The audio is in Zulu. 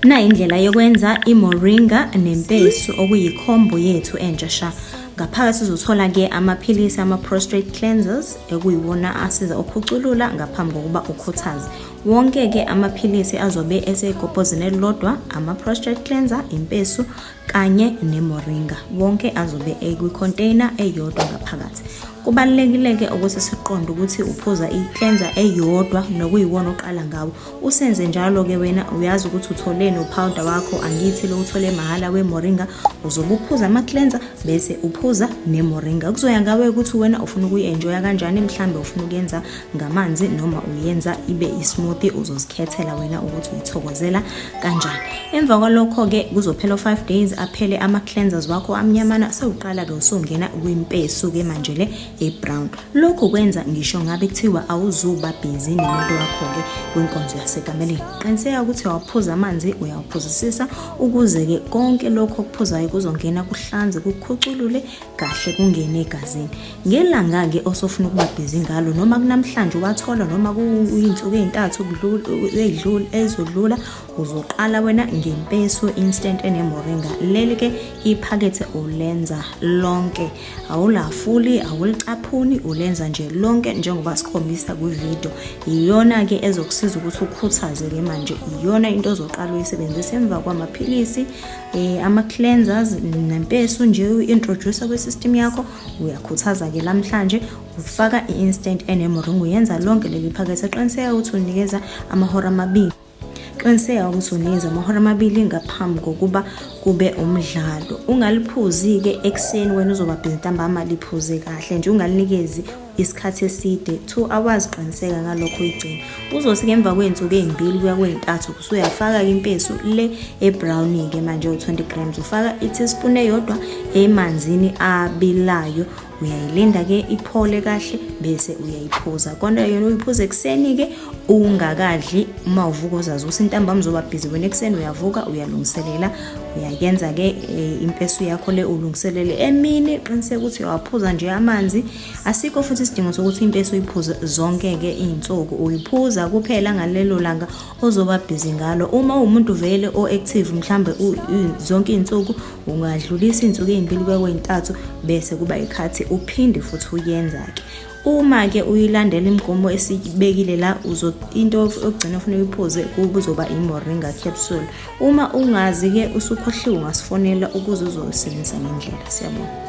Nayi indlela yokwenza imoringa nempesu okuyikhombo yethu entsha sha. Ngaphakathi uzothola-ke amaphilisi ama-prostrate cleansers ekuyiwona asiza ukhuculula ngaphambi kokuba ukhuthaze. Wonke-ke amaphilisi azobe esegobhozini elilodwa, ama-prostrate cleanser, impesu kanye nemoringa. Wonke azobe ekwi-container eyodwa ngaphakathi. Kubalulekile-ke ukuthi siqonde ukuthi uphuza i-cleanser eyodwa nokuyiwona oqala ngawo. Usenze njalo-ke wena uyazi ukuthi utholeni uphawuda wakho angithi lo uthole mahhala wemoringa uzobe uphuza ama-cleanser bese uphuza nemoringa. Kuzoya ngawe ukuthi wena ufuna ukuyi-enjoya kanjani, mhlambe ufuna ukuyenza ngamanzi noma uyenza ibe i-smoothie, uzozikhethela wena ukuthi uyithokozela kanjani. Emva kwalokho-ke kuzophela u-5 days aphele ama-cleansers wakho amnyamana, sewuqala-ke usungena kwimpesu-ke manje le e-brown. Lokhu kwenza ngisho ngabe kuthiwa awuzuba busy nomuntu wakho-ke kwinkonzo yasekameleni. Qiniseka ukuthi uyawaphuza amanzi, uyawaphuzisisa ukuze-ke konke lokhu okuphuzayo kuzongena kuhlanze kukhuculule kahle kungene egazini. Ngelanga-ke osofuna ukuba busy ngalo noma kunamhlanje uwathola noma kuyinsuku ey'ntathu ezodlula uzoqala wena ngempesu instant enemoringa. Leli-ke iphakethe ulenza lonke. Awulafuli, awulicaphuni, ulenza nje lonke njengoba sikhombisa kwividiyo. Iyona-ke ezokusiza ukuthi ukhuthaze-ke manje. Iyona into ozoqala uyisebenzise emva kwamaphilisi, ama-cleansers nempesu nje uyi-introduce kwi-system yakho. Uyakhuthaza-ke lamhlanje ufaka i-instant enemoringa, uyenza lonke leli phakethe. Qiniseka ukuthi unikeza amahora amabili. Qiniseka ukuthi unikeza amahora amabili ngaphambi kokuba kube umdlalo. Ungaliphuzi-ke ekuseni wena uzoba bhizi ntambama, liphuze kahle nje, ungalinikezi isikhathi eside, 2 hours. Qiniseka ngalokho uyigcina. Uzothi ngemva kwey'nsuku ey'mbili kuya kwey'ntathu usuyafaka-ke impesu le ebrown-ke manje u-20 grams, ufaka i-teaspoon eyodwa emanzini abilayo. Uyayilinda-ke iphole kahle bese uyayiphuza. Kodwa yona uyiphuza ekuseni-ke ungakadli. Uma uvuka uzazi ukuthi ntambama uzoba bhizi wena, ekuseni uyavuka uyalungiselela, uyayenza-ke impesu yakho le ulungiselele emini. Qiniseka ukuthi uyawaphuza nje amanzi. Asikho futhi isidingo sokuthi impesu uyiphuze zonke-ke iy'nsuku, uyiphuza kuphela ngalelo langa ozoba bhizi ngalo. Uma uwumuntu vele o-active mhlambe zonke iy'nsuku, ungadlulisa iy'nsuku ey'mbili kuya kwey'ntathu bese kuba ikhathi uphinde futhi uyenza-ke. Uma-ke uyilandela imigomo esibekile la, into yokugcina ofuna uyiphuze kuzoba i-moringa capsule. Uma ungazi-ke usukhohliwe, ungasifonela ukuze uzosebenzisa ngendlela. Siyabonga.